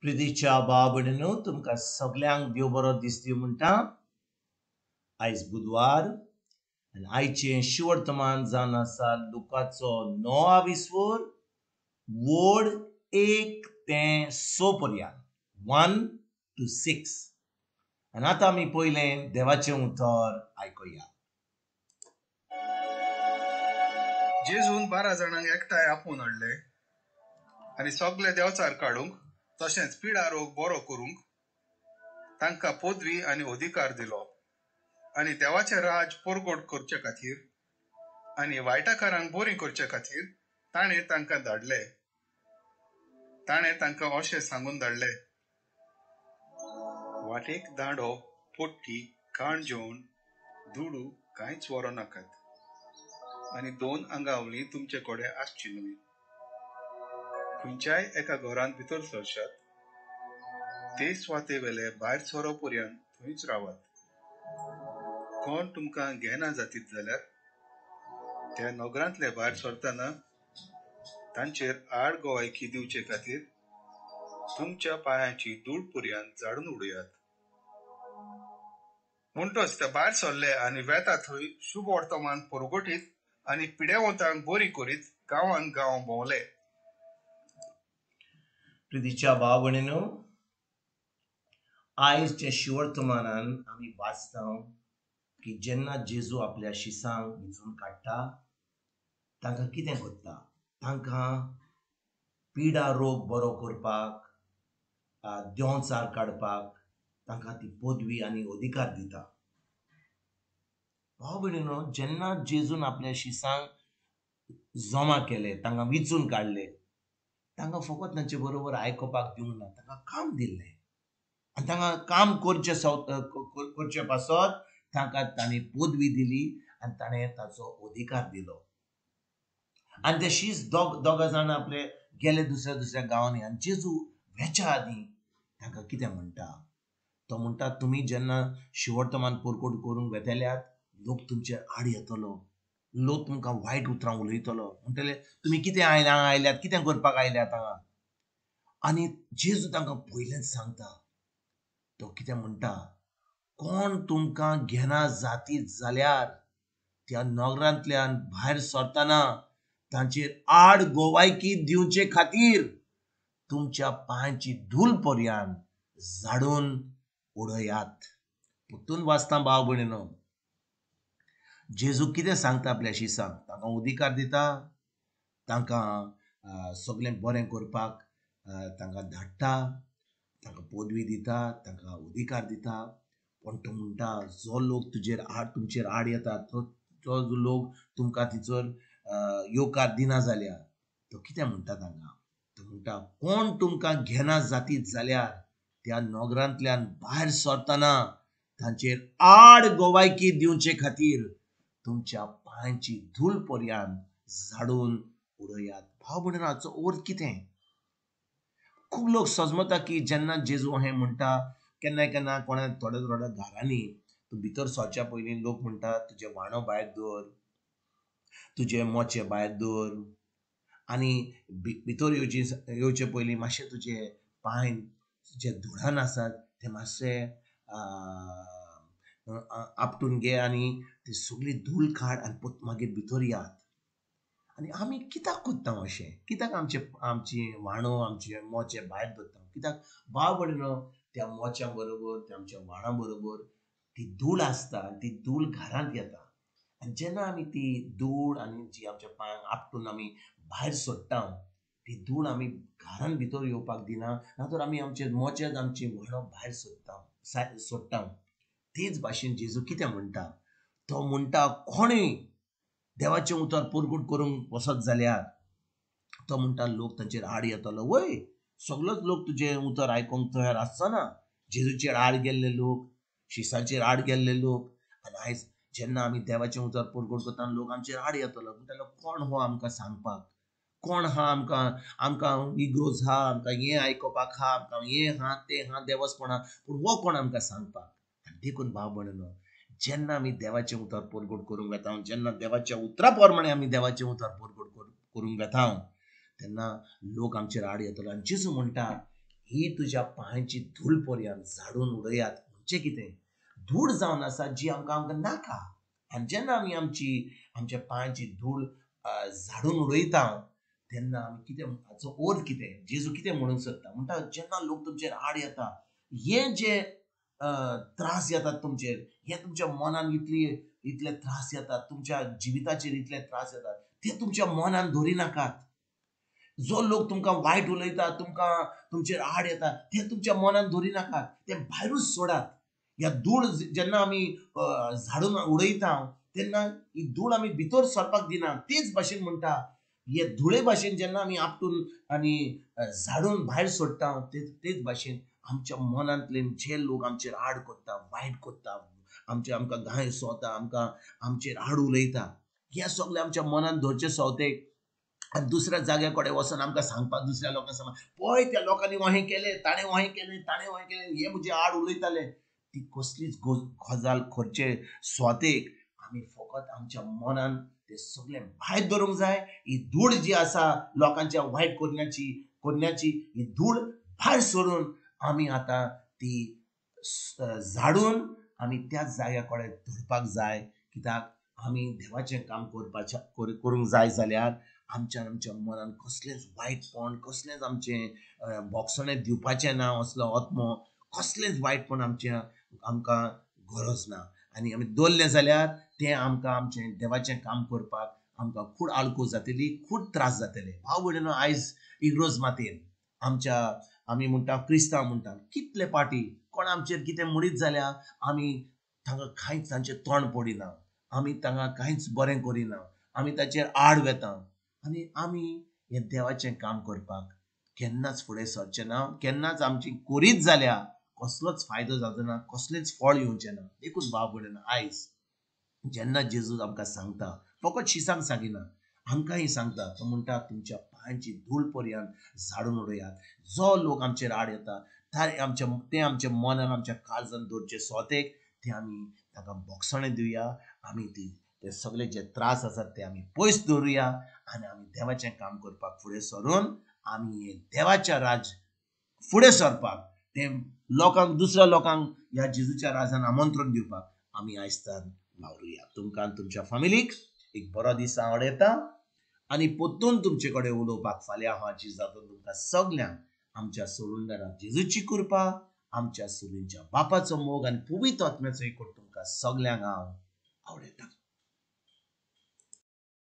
प्रितीच्या भाव भयणीनो, तुमकां सगल्यांक देव बरो दीस दिवं म्हणटा. आयज बुधवार आनी आयचें शिवर्तमान जावन आसा लुकाचो 9 विस्वर वड 1 ते 6 पर्यंत, 1 to 6. आनी आतां आमी पयलें देवाचें उतर आयकुया. जेजून 12 जाणांक एकठांय आपोवन हाडले आनी सगळे देवचार काडूंक तशेंच पिडा रोग बरो करूंक तांकां पदवी आनी अधिकार दिलो आनी देवाचें राज परगट करचे खातीर आनी वायटाकारांक बरी करचे खातीर ताणें तांकां धाडले. ताणें तांकां अशें सांगून धाडले, वाटेक दांडो, पोट्टी, खाण जेवण, दुडू कांयच व्हरूं नाकात आनी 2 आंगावली तुमचे कडेन आसची न्हय. खंयच्याय एका घरांत भितर सरशात ते सुवाते वेले भायर सरो पर्यंत थंयच रावात. कोण तुमकां घेना जातीत जाल्यार त्या नगरांतले भायर सरतना तांचेर आड गोवायकी दिवचे खातीर तुमच्या पांयांची धूळ पर्यंत झाडून उडयात. म्हणटच ते भायर सरले आनी वेता थंय शुभ वर्तमान परगटीत आनी पिडेवंतांक बरी करीत गांवान गांव भोंवले. प्रितीच्या भाव भयणीनो, आयज जे शिवर्तमानान आमी वाचता की जेन्ना जेजू आपल्या शिसांक विचून काडटा तांकां कितें करता, तांकां पिडा रोग बरो करपाक, देंवचार काडपाक तांकां ती पदवी आनी अधिकार दिता. भाव भयणीनो, जेन्ना जेजून आपल्या शिसांक जमा केले, तांकां विचून काडले, तांकां फकत तांचे बरोबर आयकुपाक दिवंक ना, तांकां काम दिल्लें आनी तांकां काम करचे पासत तांकां ताणें पदवी दिली आनी ताणें ताचो अधिकार दिलो. आनी ते शीस दोगां जाणां आपले गेले दुसऱ्या दुसऱ्या गांवांनी आनी जेजू वेच्या आदीं तांकां कितें म्हणटा, तो म्हणटा तुमी जेन्ना शिवर्तमान परकोट करूंक वेतल्यात लोक तुमचेर आड येतलो, लोक तुमकां वायट उतरां उलयतलो, म्हणटले तुमी कितें आयल्या आयल्यात, कितें करपाक आयल्यात हांगा. आनी जेजू तांकां पयलेंच सांगता, तो कितें म्हणटा, कोण तुमकां घेना जातीत जाल्यार त्या नगरांतल्यान भायर सरतना तांचेर आड गोवायकी दिवचे खातीर तुमच्या पांयांची धूल पर्यंत झाडून उडयात. परतून वाचता भाव भयणीनो, जेजू कितें सांगता आपल्या शिसांक, तांकां अधिकार दिता, तांकां सगळें बरें करपाक तांकां धाडटा, तांकां पदवी दिता, तांकां अधिकार दिता. पूण तो म्हणटा जो लोक तुजेर आड तुमचेर आड येता, तो लोक तुमकां तिचोर येवकार दिना जाल्यार तो कितें म्हणटा तांकां, तो म्हणटा कोण तुमकां घेना जातीत जाल्यार त्या नगरांतल्यान भायर सरतना तांचेर आड गोवायकी दिवचे खातीर तुमच्या पांयांची धूल पर्यंत झाडून उडयात. भाव भयणीनो, हाचो अर्थ कितें? खूब लोक सजमता की जेन्ना जेजू हें म्हणटा, केन्ना केन्ना कोणा थोड्या थोड्या घरांनी तूं भितर सरच्या पयलीं लोक म्हणटा तुजे व्हाणो भायर दवर, तुजे मोचे भायर दवर आनी भितर येवचे पयलीं मातशे तुजे पांय जे धुळान आसात ते मातशे आपटून घे आनी ती सगळी धूळ काड आनी मागीर भितर यात. आनी आमी कित्याक करता अशें, कित्याक आमची व्हाणो आमचे मोचे भायर दवरता कित्याक? भाव भयणीनो, त्या मोच्या बरोबर त्या आमच्या व्हाणां बरोबर ती धूळ आसता आनी ती धूळ घरांत येता आनी जेन्ना आमी ती धूळ आनी जी आमच्या पांयांक आपटून आमी भायर सोडटा ती धूळ आमी घरांत भितर येवपाक दिना, ना तर आमी आमचे मोचे आमची व्हाणो भायर सोडटा. तेच भाशेन जेजू कितें म्हणटा, तो म्हणटा कोणूय देवाचें उतर परगट करूंक वचत जाल्यार तो म्हणटा लोक तांचेर आड येतलो. वय सगळोच लोक तुजें उतर आयकूंक तयार आसचो ना. जेजूचेर आड गेल्ले लोक, शिसाचेर आड गेल्ले लोक, आनी आयज जेन्ना आमी देवाचें उतर परगट करता लोक आमचेर आड येतलो, म्हणटलो कोण हो आमकां सांगपाक, कोण हा आमकां, आमकां इग्रोज हा, आमकां हें आयकुपाक हा, आमकां हें हा तें हा देवस्पणा, पूण हो कोण आमकां सांगपाक. आनी देखून भाव भयणीनो, जेन्ना आमी देवाचें उतर परगट करूंक वेता, जेन्ना देवाच्या उतरा प्रमाणे आमी देवाचें उतर परगट करूंक वेता तेन्ना लोक आमचेर आड येतलो. आनी जेजू म्हणटा ही तुज्या पांयांची धूळ पर्यंत झाडून उडयात. म्हणजे कितें धूळ जावन आसा जी आमकां आमकां नाका. आनी जेन्ना आमी आमच्या पांयांची धूळ झाडून उडयता तेन्ना आमी कितें हाचो अर्थ कितें, जेजू कितें म्हणूंक सोदता म्हणटा, जेन्ना लोक तुमचेर आड येता, हे जे त्रास येतात तुमचेर, हे तुमच्या मनान इतले त्रास येतात, तुमच्या जिविताचेर इतले त्रास येतात, ते तुमच्या मनान धरी नाकात. जो लोक तुमकां वायट उलयता, तुमकां तुमचेर आड येता, ते तुमच्या मनान धरी नाकात, ते भायरूच सोडात. ह्या धूळ जेन्ना आमी झाडून उडयता तेन्ना ही धूळ आमी भितर सरपाक दिना. तेच भाशेन म्हणटा, हे धुळे भाशेन जेन्ना आमी आपटून आनी झाडून भायर सोडटा, तेच भाशेन आमच्या मनांतल्यान जे लोक आमचेर आड करता, वायट करता, आमचे आमकां गाय सोता, आमकां आमचेर आड उलयता, हे सगळे आमच्या मनान धरचे सोवतेक आनी दुसऱ्या जाग्या कडेन वचून आमकां सांगपाक, दुसऱ्या लोकांक सांगपाक, पळय त्या लोकांनी वहें केलें, ताणें वहें केलें, ताणें वहें केलें, हे म्हजे आड उलयताले. ती कसलीच गजाल करचे स्वतेक आमी फकत आमच्या मनान ते सगळे भायर धरूंक जाय. ही धूळ जी आसा लोकांच्या वायट करण्याची ही धूळ भायर सरून आमी आतां ती झाडून आमी त्याच जाग्या कडेन धरपाक जाय. कित्याक आमी देवाचें काम करपाचें करूंक जाय जाल्यार आमच्या आमच्या मनान कसलेंच वायटपण, कसलेंच आमचें बोगसणें दिवपाचें ना, असलो आत्मो कसलेंच वायटपण आमचें आमकां गरज ना. आनी आमी दवरलें जाल्यार तें आमकां आमचें देवाचें काम करपाक आमकां खूब आळको जातली, खूब त्रास जातले. भाव भयणीनो, आयज इग्रोज मातयेन आमच्या आमी म्हणटा क्रिस्तांव म्हणटा, कितले पाटी कोण आमचेर कितें म्हणीत जाल्यार आमी तांकां कांयच तांचें तोंड पडिना, आमी तांकां कांयच बरें करिना, आमी ताचेर आड वेता आनी आमी हें देवाचें काम करपाक केन्नाच फुडें सरचें ना. केन्नाच आमची करीत जाल्यार कसलोच फायदो जावचो ना, कसलेंच फळ येवचें ना. देखून भाव भयणीनो, आयज जेन्ना जेजू आमकां सांगता, फकत शिसांक सांगिना, आमकांय सांगता, तो म्हणटा तुमच्या पांयांची धूळ पर्यंत झाडून उडयात. जो लोक आमचेर आड येता ते आमच्या मनान आमच्या काळजान दवरचे सोतेक ते आमी ताका बोगसणें दिवया, आमी ते सगळे जे त्रास आसात ते आमी पयस दवरुया आनी आमी देवाचें काम करपाक फुडें सरून आमी देवाच्या राज फुडें सरपाक, ते लोकांक दुसऱ्या लोकांक ह्या जेजूच्या राजान आमंत्रण दिवपाक आमी आयजतान वावरुया. तुमकां तुमच्या फामिलीक एक बरो दीस आवडटा आनी परतून तुमचे कडेन उलोवपाक फाल्यां हांव जातून तुमकां सगल्यांक आमच्या सोडूनदारा जेजूची कृपा, आमच्या सोडूनच्या बापाचो मोग आनी पवित्र आत्म्याचो एकवट तुमकां सगल्यांक हांव आवडटा.